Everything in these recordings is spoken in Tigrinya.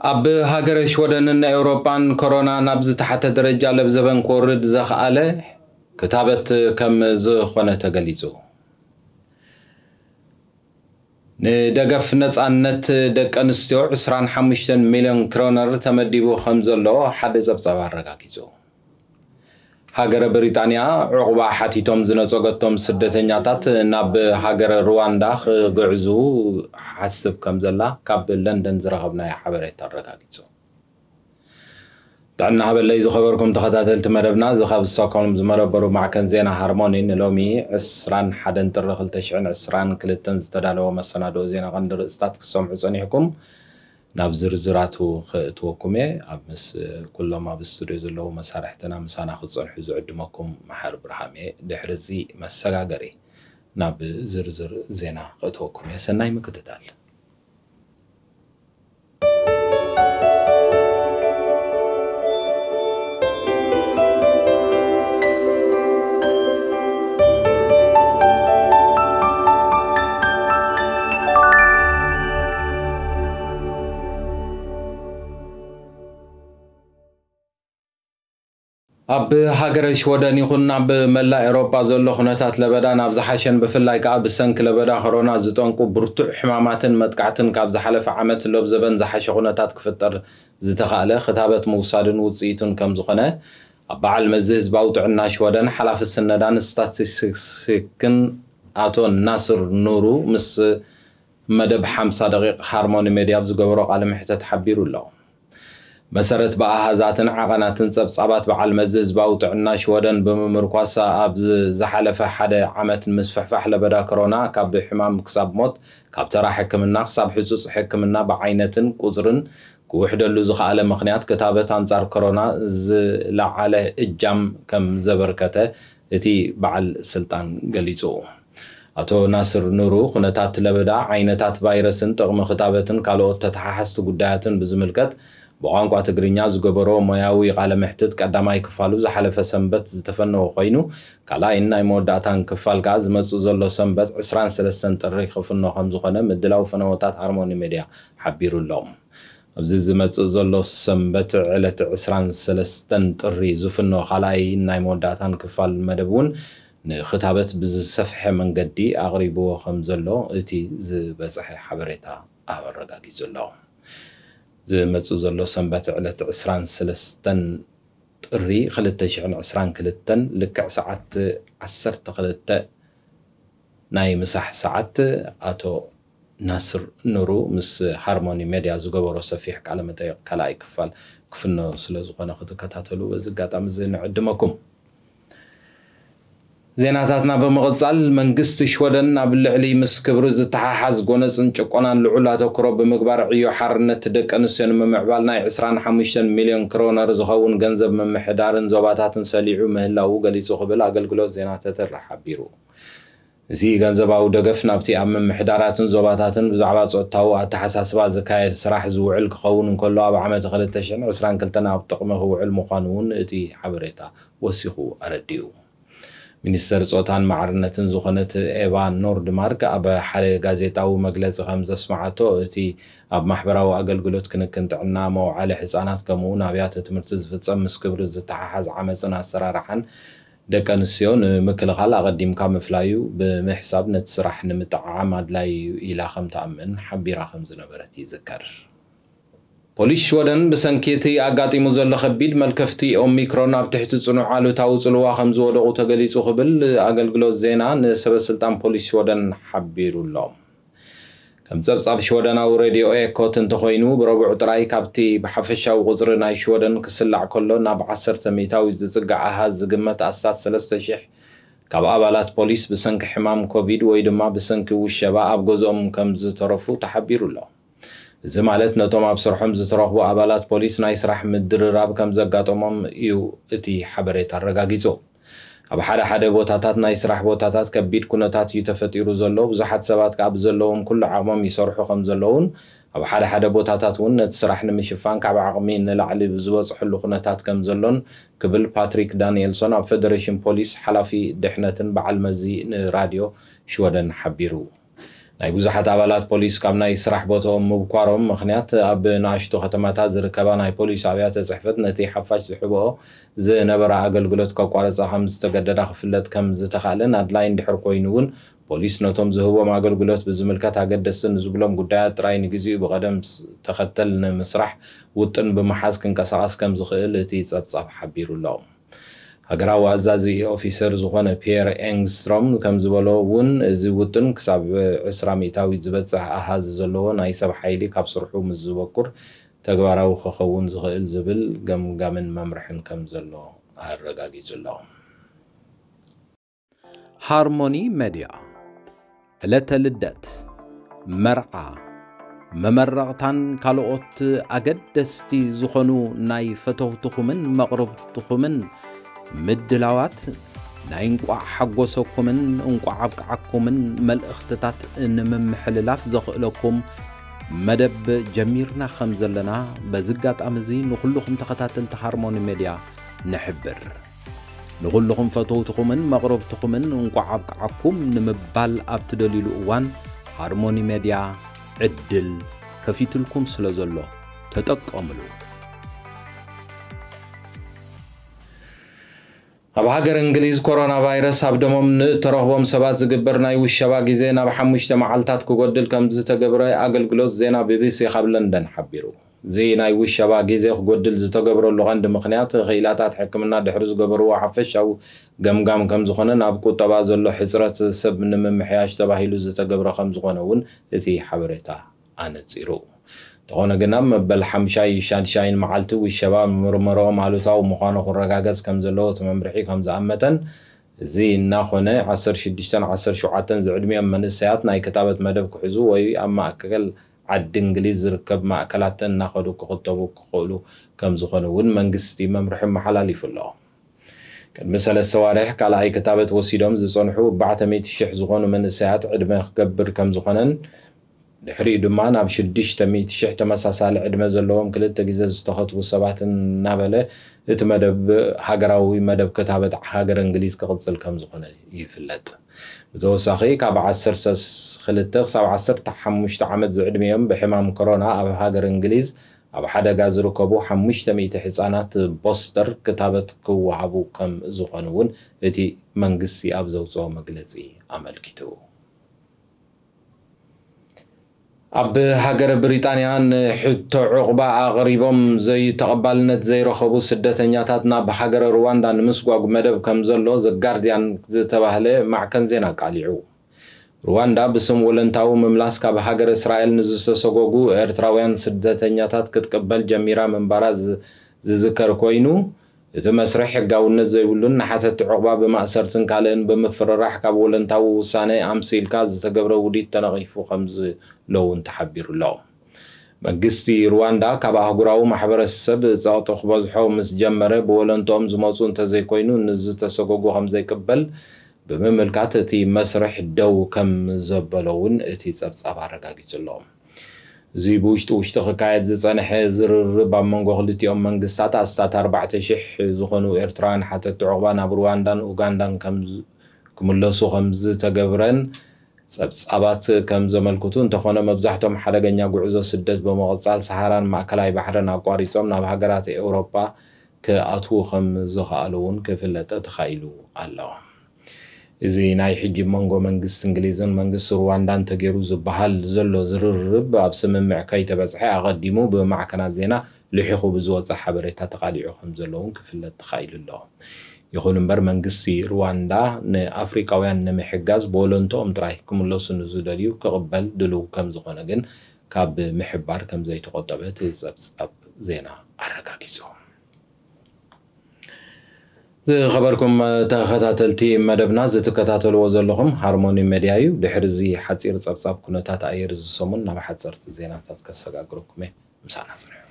ኣብ ሃገረ ሽወደንን ኤውሮጳን ኮሮና ናብ ዝተሓተ ደረጃ ለብዘበን ክወርድ ዘኽኣለ ክታበት ከም ዝኾነ ተገሊጹ። ንደገፍ ነጻነት ደቂ ኣንስትዮ ዕስራን ሓሙሽተን ሚልዮን ክሮነር ተመዲቡ ከም ዘሎ ሓደ ጸብጻብ ኣረጋጊጹ። ሃገረ ብሪጣንያ ዕቑባ ሓቲቶም ዝነጸገቶም ስደተኛታት ናብ ሃገረ ሩዋንዳ ክግዕዙ ሓስብ ከም ዘላ ካብ ለንደን ዝረኸብናዮ ሓበሬታ ኣረጋጊጹ። ጥዕና ሃበለይ ዝኸበርኩም ተኸታተልቲ መደብና፣ እዚ ካብ ስቶክሆልም ዝመደበሩ ማዕከን ዜና ሃርሞኒ ንሎሚ ዕስራን ሓደን ጥሪ ክልተ ሽሕን ዕስራን ክልተን ዝተዳለወ መሰናድኦ ዜና ቀንዲ ርእስታት ክትሰምዑ ጸኒሕኩም። ናብ ዝርዝራቱ ክእትወኩም እየ። ኣብ ምስ ኩሎም ኣብ ስቱድዮ ዘለዉ መሳርሕትና ምሳና ክጸንሑ ዝዕድመኩም መሓር ብርሃም እየ። ድሕሪ እዚ መሰጋገሪ ናብ ዝርዝር ዜና ክእትወኩም እየ። ሰናይ ምክትታል። ኣብ ሃገረ ሽወደን ይኹን ኣብ መላእ ኤውሮጳ ዘሎ ኩነታት ለበዳ ናብ ዝሓሸን ብፍላይ ከኣ ብሰንኪ ለበዳ ኮሮና ዝጠንቁ ብርቱዕ ሕማማትን መጥቃዕትን ካብ ዝሓለፈ ዓመት ሎብ ዘበን ዝሓሸ ኩነታት ክፍጠር ዝተኻእለ ክታበት ምውሳድን ውጽኢቱን ከም ዝኾነ ኣብ በዓል መዚ ህዝባዊ ጥዕና ሽወደን ሓላፊ ስነዳን ስታቲስቲክስን ኣቶ ናስር ኑሩ ምስ መደብ ሓምሳ ደቂቕ ሃርሞኒ ሜድያ ኣብ ዝገበሮ ቃለ መሕተት ሓቢሩ ኣሎ። መሰረት ብኣሃዛትን ዓቐናትን ጸብጻባት በዓል መዚ ህዝባዊ ጥዕና ሽወደን ብምምርኳስ፣ ኣብ ዝሓለፈ ሓደ ዓመት ንምስፍሕፋሕ ለበዳ ኮሮና ካብ ሕማም ክሳብ ሞት፣ ካብ ተራ ሕክምና ክሳብ ሕጹጽ ሕክምና ብዓይነትን ቁጽርን ክውሕደሉ ዝኸኣለ ምኽንያት ክታበት ኣንጻር ኮሮና ዝለዓለ እጃም ከም ዘበርከተ እቲ በዓል ስልጣን ገሊጹ። ኣቶ ናስር ኑሩ፣ ኩነታት ለበዳ፣ ዓይነታት ቫይረስን ጥቕሚ ክታበትን ካልኦት ተተሓሓዝቲ ጉዳያትን ብዝምልከት ብቋንቋ ትግርኛ ዝገበሮ ሞያዊ ቃለ መሕትት ቀዳማይ ክፋሉ ዝሓለፈ ሰንበት ዝተፈነወ ኮይኑ፣ ካልኣይን ናይ መወዳእታን ክፋል ከኣ ዝመጽእ ዘሎ ሰንበት ዕስራን ሰለስተን ጥሪ ክፍኖ ከም ዝኾነ ምድላው ፈነወታት ሃርሞኒ ሜድያ ሓቢሩ ኣሎ። ኣብዚ ዝመጽእ ዘሎ ሰንበት ዕለት ዕስራን ሰለስተን ጥሪ ዝፍኖ ካልኣይን ናይ መወዳእታን ክፋል መደብ እውን ንክታበት ብዝሰፍሐ መንገዲ ኣቕሪብዎ ከም ዘሎ እቲ ዝበጽሐ ሓበሬታ ኣረጋጊጹ ኣሎ። ዝመጽእ ዘሎ ሰንበት ዕለት ዕስራን ሰለስተን ጥሪ ክልተ ሽሕን ዕስራን ክልተን ልክዕ ሰዓት ዓሰርተ ክልተ ናይ ምሳሕ ሰዓት ኣቶ ናስር ኑሩ ምስ ሃርሞኒ ሜድያ ዝገበሮ ሰፊሕ ቃለ መጠይቕ ካልኣይ ክፋል ክፍኖ ስለ ዝኾነ ክትከታተሉ በዚ ኣጋጣሚ እዚ ንዕድመኩም። ዜናታትና ብምቕጻል፣ መንግስቲ ሽወደን ኣብ ልዕሊ ምስ ክብሪ ዝተሓሓዝ ጎነጽን ጭቆናን ልዑል ኣተኩሮ ብምግባር ዕዮ ሓርነት ደቂ ኣንስትዮ ንምምዕባል ናይ ዕስራን ሓሙሽተን ሚልዮን ክሮነር ዝኸውን ገንዘብ ምምሕዳርን ዞባታትን ሰሊዑ ምህላዉ ገሊጹ ክብል ኣገልግሎት ዜና ተተራ ሓቢሩ። እዚ ገንዘባዊ ደገፍ ናብቲ ኣብ ምምሕዳራትን ዞባታትን ብዛዕባ ጾታዊ ኣተሓሳስባ ዝካየድ ስራሕ ዝውዕል ክኸውን እንከሎ፣ ኣብ ዓመት ክልተ ሽሕን ዕስራን ክልተን ኣብ ጥቕሚ ክውዕል ምዃኑ እውን እቲ ሓበሬታ ወሲኹ ኣረዲኡ። ሚኒስተር ጾታን ማዕርነትን ዝኾነት ኤቫ ኖርድማርክ ኣብ ሓደ ጋዜጣዊ መግለጺ ከም ዘስምዓቶ፣ እቲ ኣብ ማሕበራዊ ኣገልግሎት፣ ክንክን ጥዕና፣ መውዓሊ ህጻናት፣ ከምኡ'ውን ኣብያተ ትምህርቲ ዝፍጸም ምስ ክብሪ ዝተሓሓዝ ዓመጽን ኣሰራርሓን ደቂ ኣንስትዮ ንምክልኻል ኣቐዲምካ ምፍላዩ ብምሕሳብ ነቲ ስራሕ ንምጥዕዓም ኣድላዪ እዩ ኢላ ከም ትኣምን ሓቢራ ከም ዝነበረት ይዝከር። ፖሊስ ሽወደን ብሰንኪ እቲ ኣጋጢሙ ዘሎ ከቢድ መልከፍቲ ኦሚክሮን ኣብ ትሕቲ ጽኑዕ ኣሉታዊ ጽልዋ ከም ዝወደቑ ተገሊጹ ክብል ኣገልግሎት ዜና ንሰበ ስልጣን ፖሊስ ሽወደን ሓቢሩ ኣሎ። ከም ጸብጻብ ሽወደናዊ ሬድዮ ኤኮት እንተኾይኑ፣ ብረቡዕ ጥራይ ካብቲ ብሓፈሻዊ ቁጽሪ ናይ ሽወደን ክስላዕ ከሎ ናብ ዓሰርተ ሚእታዊት ዝጽጋዕ ኣሃዝ ዝግመት ኣስታት ሰለስተ ሽሕ ካብ ኣባላት ፖሊስ ብሰንኪ ሕማም ኮቪድ ወይ ድማ ብሰንኪ ውሸባ ኣብ ገዝኦም ከም ዝተረፉ ተሓቢሩ ኣሎ። እዚ ማለት ነቶም ኣብ ስርሖም ዝተረኽቡ ኣባላት ፖሊስ ናይ ስራሕ ምድርራብ ከም ዘጋጠሞም እዩ እቲ ሓበሬታ ኣረጋጊጹ። ኣብ ሓደ ሓደ ቦታታት ናይ ስራሕ ቦታታት ከቢድ ኩነታት እዩ ተፈጢሩ ዘሎ። ብዙሓት ሰባት ከኣ ብዘለዎም ኩሉ ዓቕሞም ይሰርሑ ከም ዘለውን ኣብ ሓደ ሓደ ቦታታት እውን ነቲ ስራሕ ንምሽፋን ካብ ዓቕሚ ንላዕሊ ዝበጽሐሉ ኩነታት ከም ዘሎን ክብል ፓትሪክ ዳንኤልሶን ኣብ ፌደሬሽን ፖሊስ ሓላፊ ድሕነትን በዓል መዚ ንራድዮ ሽወደን ሓቢሩ። ናይ ብዙሓት ኣባላት ፖሊስ ካብ ናይ ስራሕ ቦታኦም ምብኳሮም ምኽንያት፣ ኣብ ንኣሽቱ ከተማታት ዝርከባ ናይ ፖሊስ ኣብያተ ጽሕፈት ነቲ ሓፋሽ ዝሕብኦ ዝነበረ ኣገልግሎት ከቋርጻ ከም ዝተገደዳ ክፍለጥ ከም ዝተኻእለን ኣድላይን ድሕር ኮይኑ እውን፣ ፖሊስ ነቶም ዝህቦም ኣገልግሎት ብዝምልከት ኣገደስቲ ንዝብሎም ጉዳያት ጥራይ ንግዚኡ ብቐደም ስ-፣ ተኸተል ንምስራሕ ውጥን ብምሓዝ ክንቀሳቐስ ከም ዝኽእል እቲ ጸብጻብ ሓቢሩ ኣሎ። ሃገራዊ ኣዛዚ ኦፊሰር ዝኾነ ፒየር ኤንግስትሮም ከም ዝበሎ እውን፣ እዚ ውጥን ክሳብ ዕስራ ሚእታዊት ዝበጽሕ ኣሃዝ ዘለዎ ናይ ሰብ ሓይሊ ካብ ስርሑ ምስ ዝበኩር ተግባራዊ ክኸውን ዝኽእል ዝብል ገምጋምን መምርሕን ከም ዘሎ ኣረጋጊጹ ኣሎ። ሃርሞኒ ሜድያ፣ ዕለተ ልደት፣ መርዓ፣ መመረቕታን ካልኦት ኣገደስቲ ዝኾኑ ናይ ፈተውትኹምን መቕርብትኹምን ምድላዋት፣ ናይ እንቋዕ ሓጎሰኩምን እንቋዕ ኣብቅዓኩምን መልእኽትታት ንምምሕልላፍ ዘኽእለኩም መደብ ጀሚርና ከም ዘለና በዚ ኣጋጣሚ እዚ ንኹልኹም ተኸታተልቲ ሃርሞኒ ሜድያ ንሕብር። ንኹልኹም ፈተውትኹምን መቕረብትኹምን እንቋዕ ኣብቅዓኩም ንምባል ኣብ ትደልዩሉ እዋን፣ ሃርሞኒ ሜድያ ዕድል ከፊትልኩም ስለ ዘሎ ተጠቀምሉ። ኣብ ሃገር እንግሊዝ፣ ኮሮና ቫይረስ ኣብ ደሞም ንእተረኽቦም ሰባት ዝግበር ናይ ውሸባ ግዜ ናብ ሓሙሽተ መዓልታት ክጎድል ከም ዝተገብረ ኣገልግሎት ዜና ቢ ቢ ሲ ካብ ለንደን ሓቢሩ። እዚ ናይ ውሸባ ግዜ ክጎድል ዝተገብረሉ ቀንዲ ምኽንያት፣ ክኢላታት ሕክምና ድሕሪ ዝገበርዎ ሓፈሻዊ ገምጋም ከም ዝኾነ፣ ናብ ቁጠባ ዘሎ ሕጽረት ሰብ ንምምሕያሽ ተባሂሉ ዝተገብረ ከም ዝኾነ እውን እቲ ሓበሬታ ኣነጺሩ። እንተኾነ ግና፣ መበል ሓምሻይ ሻድሻይን መዓልቲ ውሸባ ምርመርኦም ኣሉታዊ ምዃኑ ክረጋገጽ ከም ዘለዎ እቲ መምርሒ ከም ዝኣመተን፣ እዚ እናኾነ፣ ዓሰርተ ሽዱሽተን ዓሰርተ ሸውዓተን ዝዕድሚኦም መንእሰያት ናይ ክታበት መደብ ክሕዙ ወይ ኣብ ማእከል ዓዲ እንግሊዝ ዝርከብ ማእከላት እናኸዱ ክኽተቡ ክኽእሉ ከም ዝኾኑ እውን መንግስቲ መምርሒ ኣመሓላሊፉ ኣሎ። ቅድሚ ሰለስተ ዋርሕ ካልኣይ ክታበት ወሲዶም ዝጸንሑ ኣርባዕተ ሚእቲ ሽሕ ዝኾኑ መንእሰያት ዕድመ ክገብር ከም ዝኾነን፣ ድሕሪኡ ድማ ናብ ሽዱሽተ ሚእቲ ሽሕ ተመሳሳሊ ዕድመ ዘለዎም ክልተ ግዜ ዝተኸትቡ ሰባት እናበለ፣ እቲ መደብ ሃገራዊ መደብ ክታበት ሃገር እንግሊዝ ክቕጽል ከም ዝኾነ ይፍለጥ። ብተወሳኺ፣ ካብ ዓሰርተ ክልተ ክሳብ ዓሰርተ ሓሙሽተ ዓመት ዝዕድሚኦም ብሕማም ኮሮና ኣብ ሃገር እንግሊዝ ኣብ ሓደጋ ዝርከቡ ሓሙሽተ ሚእቲ ህጻናት ቦስተር ክታበት ክወሃቡ ከም ዝኾኑ እውን እቲ መንግስቲ ኣብ ዘውጽኦ መግለጺ ኣመልኪቱ። ኣብ ሃገረ ብሪጣንያ ንሕቶ ዑቕባ ኣቕሪቦም ዘይ-፣ ተቐባልነት ዘይረኸቡ ስደተኛታት ናብ ሃገረ ሩዋንዳ ንምስጓግ መደብ ከም ዘሎ ዘ ጋርዲያን ዝተባህለ ማዕከን ዜና ኣቃሊዑ። ሩዋንዳ ብስም ወለንታዊ ምምላስ ካብ ሃገረ እስራኤል ንዝተሰጎጉ ኤርትራውያን ስደተኛታት ክትቅበል ጀሚራ ምንባራ ዝ-፣ ዝዝከር ኮይኑ፣ እቲ መስርሕ ሕጋውነት ዘይብሉን ንሓተቲ ዑቕባ ብማእሰርትን ካልእን ብምፍርራሕ ካብ ወለንታዊ ውሳነ ኣምሲልካ ዝተገብረ ውዲት ተነቒፉ ከም ዘሎ እውን ተሓቢሩ ኣሎ። መንግስቲ ሩዋንዳ ካብ ኣህጉራዊ ማሕበረሰብ ጸቕጢ ክበዝሖ ምስ ጀመረ፣ ብወለንትኦም ዝመጹ እንተዘይኮይኑ ንዝተሰጎጉ ከም ዘይቅበል ብምምልካት፣ እቲ መስርሕ ደው ከም ዘበሎ እውን እቲ ጸብጻብ ኣረጋጊጹ ኣሎ። እዚ ብውሽጢ ውሽጢ ክካየድ ዝጸንሐ ዝርርብ፣ ኣብ መንጎ ክልቲኦም መንግስታት ኣስታት ኣርባዕተ ሽሕ ዝኾኑ ኤርትራውያን ሓተቲ ዑቕባ ናብ ሩዋንዳን ኡጋንዳን ከም ዝ-፣ ክምለሱ ከም ዝተገብረን ጸብጻባት ከም ዘመልክቱ፣ እንተኾነ፣ መብዛሕቶም ሓደገኛ ጉዕዞ ስደት ብምቕጻል፣ ሰሃራን ማእከላይ ባሕርን ኣቋሪጾም ናብ ሃገራት ኤውሮጳ ክኣትዉ ከም ዝኸኣሉ እውን ክፍለጥ ተኻኢሉ ኣሎ። እዚ ናይ ሕጂ መንጎ መንግስቲ እንግሊዝን መንግስቲ ሩዋንዳን ተገይሩ ዝበሃል ዘሎ ዝርርብ፣ ኣብ ስምምዕ ከይተበጽሐ፣ ኣቐዲሙ ብማዕከናት ዜና ልሒኹ ብዝወጸ ሓበሬታ ተቓሊዑ ከም ዘሎ እውን ክፍለጥ ተኻኢሉ ኣሎ። ይኹን እምበር፣ መንግስቲ ሩዋንዳ ንኣፍሪቃውያን ንምሕጋዝ ብወለንትኦም ጥራይ ክምለሱ ንዝደልዩ ክቕበል ድሉው ከም ዝኾነ ግን ካብ ምሕባር ከም ዘይተቖጠበ እቲ ጸብጻብ ዜና ኣረጋጊጹ። ዝኸበርኩም ተኸታተልቲ መደብና፣ ዝትከታተልዎ ዘለኹም ሃርሞኒ ሜድያ እዩ። ድሕሪ እዚ ሓጺር ጸብጻብ ኩነታት ኣየር እዚ ሰሙን ናብ ሓጸርቲ ዜናታት ከሰጋግረኩም እየ። ምሳና ጽንሑ።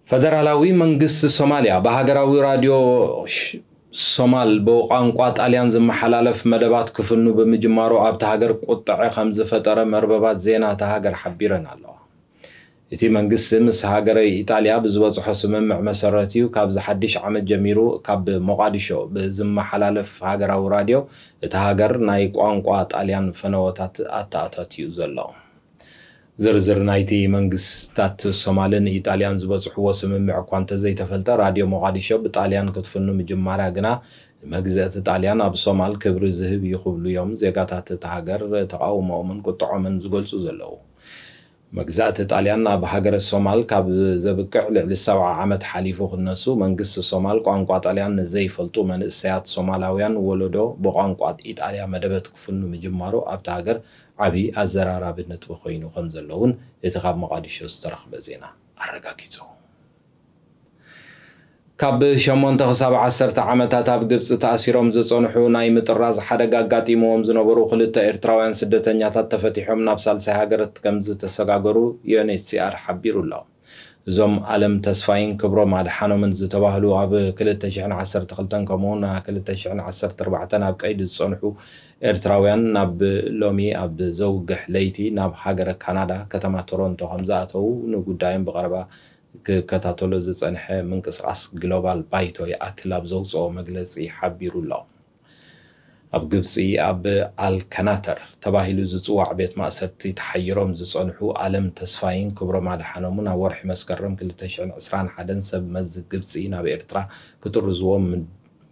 ፈደራላዊ መንግስቲ ሶማልያ ብሃገራዊ ራድዮ ሽ- ሶማል ብቋንቋ ጣልያን ዝመሓላለፍ መደባት ክፍኑ ብምጅማሩ ኣብቲ ሃገር ቁጥዐ ከም ዝፈጠረ መርበባት ዜና እታ ሃገር ሓቢረን ኣለዋ። እቲ መንግስቲ ምስ ሃገረ ኢጣልያ ብዝበጽሖ ስምምዕ መሰረት እዩ ካብዚ ሓድሽ ዓመት ጀሚሩ ካብ ሞቓዲሾ ብዝመሓላለፍ ሃገራዊ ራድዮ እታ ሃገር ናይ ቋንቋ ጣልያን ፈነወታት ኣተኣታትዩ ዘሎ። ዝርዝር ናይቲ መንግስታት ሶማልን ኢጣልያን ዝበጽሕዎ ስምምዕ እኳ እንተዘይተፈልጠ፣ ራድዮ ሞቓዲሾ ብጣልያን ክትፍኑ ምጅማራ ግና ንመግዛእቲ ጣልያን ኣብ ሶማል ክብሪ ዝህብ እዩ ክብሉ እዮም ዜጋታት እታ ሃገር ተቓውሞኦምን ቁጥዖምን ዝገልጹ ዘለዉ። መግዛእቲ ጣልያን ኣብ ሃገረ ሶማል ካብ ዘብቅዕ ልዕሊ ሰብዓ ዓመት ሓሊፉ ክነሱ፣ መንግስቲ ሶማል ቋንቋ ጣልያን ንዘይፈልጡ መንእሰያት ሶማላውያን ወለዶ ብቋንቋ ኢጣልያ መደበት ክፍኑ ምጅማሩ ኣብታ ሃገር ዓቢ ኣዘራራቢ ነጥቢ ኮይኑ ከም ዘሎ እውን እቲ ካብ መቓዲሾ ዝተረኽበ ዜና ኣረጋጊጹ። ካብ ሸሞንተ ክሳብ ዓሰርተ ዓመታት ኣብ ግብጺ ተኣሲሮም ዝጸንሑ ናይ ምጥራዝ ሓደጋ ኣጋጢምዎም ዝነበሩ ክልተ ኤርትራውያን ስደተኛታት ተፈቲሖም ናብ ሳልሳይ ሃገራት ከም ዝተሰጋገሩ ዩ ኤን ኤች ሲ ኣር ሓቢሩ ኣሎ። እዞም ኣለም ተስፋይን ክብሮም ኣድሓኖምን ዝተባህሉ ኣብ ክልተ ሽሕን ዓሰርተ ክልተን ከምኡውን ክልተ ሽሕን ዓሰርተ ኣርባዕተን ኣብ ቀይዲ ዝጸንሑ ኤርትራውያን ናብ ሎሚ ኣብ ዘውግሕ ለይቲ ናብ ሃገረ ካናዳ ከተማ ቶሮንቶ ከም ዝኣተዉ ንጉዳዮም ብቐረባ ክከታተሎ ዝጸንሐ ምንቅስቓስ ግሎባል ባይቶ ይኣክል ኣብ ዘውጽኦ መግለጺ ሓቢሩ ኣሎ። ኣብ ግብጺ ኣብ ኣልከናተር ተባሂሉ ዝጽዋዕ ቤት ማእሰርቲ ተሓይሮም ዝጸንሑ ኣለም ተስፋይን ክብሮም ኣድሓኖምን ኣብ ወርሒ መስከረም ክልተ ሽሕን ዕስራን ሓደን ሰብ መዚ ግብጺ ናብ ኤርትራ ክጥርዝዎም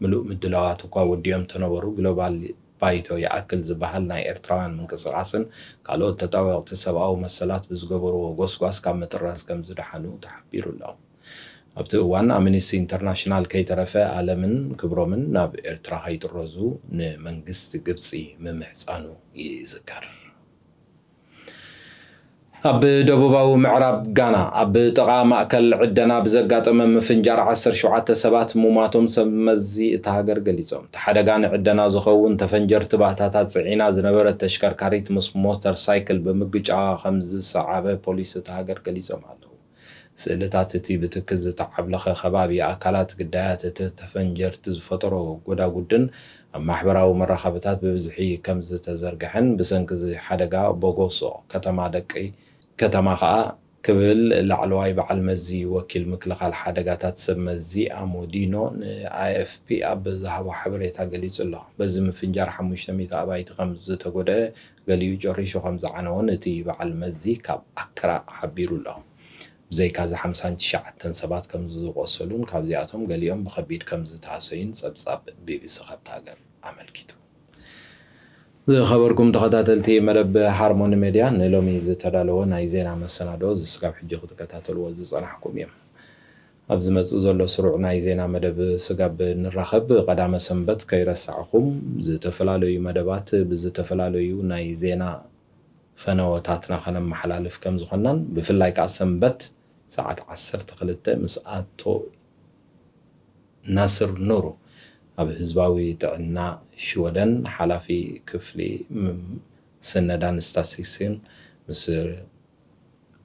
ምሉእ ምድላዋት እኳ ወዲኦም ተነበሩ፣ ግሎባል ባይቶ ይኣክል ዝበሃል ናይ ኤርትራውያን ምንቅስቓስን ካልኦት ተጣበቕቲ ሰብኣዊ መሰላት ብዝገበርዎ ጎስጓስ ካብ ምጥራዝ ከም ዝደሓኑ ተሓቢሩ ኣሎ። ኣብቲ እዋን ኣምኒስቲ ኢንተርናሽናል ከይተረፈ ኣለምን ክብሮምን ናብ ኤርትራ ከይጥረዙ ንመንግስቲ ግብጺ ምምሕጻኑ ይዝከር። ኣብ ደቡባዊ ምዕራብ ጋና ኣብ ጥቓ ማእከል ዕደና ብዘጋጠመ ምፍንጃር ዓሰርተ ሸውዓተ ሰባት ሙማቶም ሰብ መዚ እታ ሃገር ገሊጾም። እቲ ሓደጋ ንዕደና ዝኸውን ተፈንጀርቲ ባእታታት ጽዒና ዝነበረት ተሽከርካሪት ምስ ሞተር ሳይክል ብምግጫዋ ከም ዝሰዓበ ፖሊስ እታ ሃገር ገሊጾም ኣለዉ። ስእልታት እቲ ብትኪ ዝተዓብለኸ ከባቢ ኣካላት ግዳያት እቲ ተፈንጀርቲ ዝፈጠሮ ጎዳጉድን ኣብ ማሕበራዊ መራኸብታት ብብዝሒ ከም ዝተዘርግሐን ብሰንኪ እዚ ሓደጋ ቦጎሶ ከተማ ደቂ ከተማ ከኣ ክብል ላዕለዋይ በዓል መዚ ወኪል ምክልኻል ሓደጋታት ሰብ መዚ ኣሞዲኖ ንኣይ ኤፍ ፒ ኣብ ዝሃቦ ሓበሬታ ገሊጹ ኣሎ። በዚ ምፍንጃር ሓሙሽተ ሚእቲ ኣባይቲ ከም ዝተጎድአ ገሊኡ ጨሪሹ ከም ዝዓነወን እቲ በዓል መዚ ካብ ኣክራ ሓቢሩ ኣሎ። ብዘይካ እዚ ሓምሳን ትሽዓተን ሰባት ከም ዝቆሰሉን ካብዚኣቶም ገሊኦም ብኸቢድ ከም ዝተሃሰዩን ጸብጻብ ቢ ቢ ሲ ካብታ ሃገር ኣመልኪቱ። ዝኸበርኩም ተኸታተልቲ መደብ ሃርሞኒ ሜድያ ንሎሚ ዝተዳለወ ናይ ዜና መሰናዶ እዚ ስጋብ ሕጂ ክትከታተልዎ ዝጸናሕኩም እዮም። ኣብ ዝመጽእ ዘሎ ስሩዕ ናይ ዜና መደብ ስጋብ ንራኸብ ቀዳመ ሰንበት ከይረሳዕኹም ዝተፈላለዩ መደባት ብዝተፈላለዩ ናይ ዜና ፈነወታትና ከነመሓላልፍ ከም ዝኾንናን ብፍላይ ከዓ ሰንበት ሰዓት ዓሰርተ ክልተ ምስ ኣቶ ናስር ኑሩ ኣብ ህዝባዊ ጥዕና ሽወደን ሓላፊ ክፍሊ ስነዳን ስታስቲክስን ምስ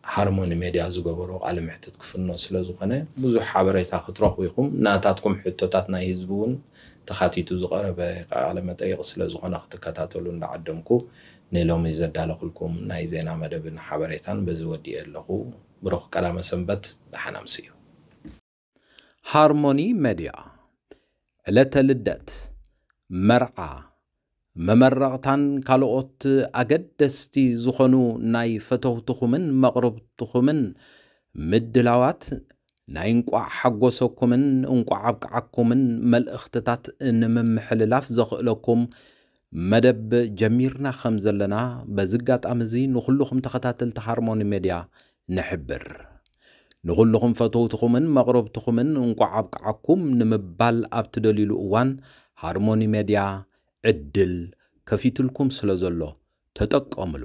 ሃርሞኒ ሜድያ ዝገበሮ ቃለ ምሕትት ክፍኖ ስለ ዝኾነ ብዙሕ ሓበሬታ ክትረኽቡ ኢኹም። ናታትኩም ሕቶታት ናይ ህዝቢ እውን ተኻቲቱ ዝቐረበ ቃለ መጠይቕ ስለ ዝኾነ ክትከታተሉ እንዳዓደምኩ ንሎሚ ዘዳለኹልኩም ናይ ዜና መደብን ሓበሬታን በዚ ወዲኤ ኣለኹ። ብሩኽ ቀዳመ ሰንበት፣ ደሓን ኣምስዩ። ሃርሞኒ ሜድያ፣ ዕለተ ልደት፣ መርዓ፣ መመረቕታን ካልኦት ኣገደስቲ ዝኾኑ ናይ ፈተውትኹምን መቕርብትኹምን ምድላዋት ናይ እንቋዕ ሓጎሰኩምን እንቋዕ ኣብቅዓኩምን መልእኽትታት ንምምሕልላፍ ዘኽእለኩም መደብ ጀሚርና ከም ዘለና በዚ ኣጋጣሚ እዚ ንኹልኹም ተኸታተልቲ ሃርሞኒ ሜድያ ንሕብር። ንኹልኹም ፈተውትኹምን መቕረብትኹምን እንቋዕ ኣብቅዓኩም ንምባል ኣብ ትደልዩሉ እዋን ሃርሞኒ ሜድያ ዕድል ከፊትልኩም ስለ ዘሎ ተጠቀምሉ።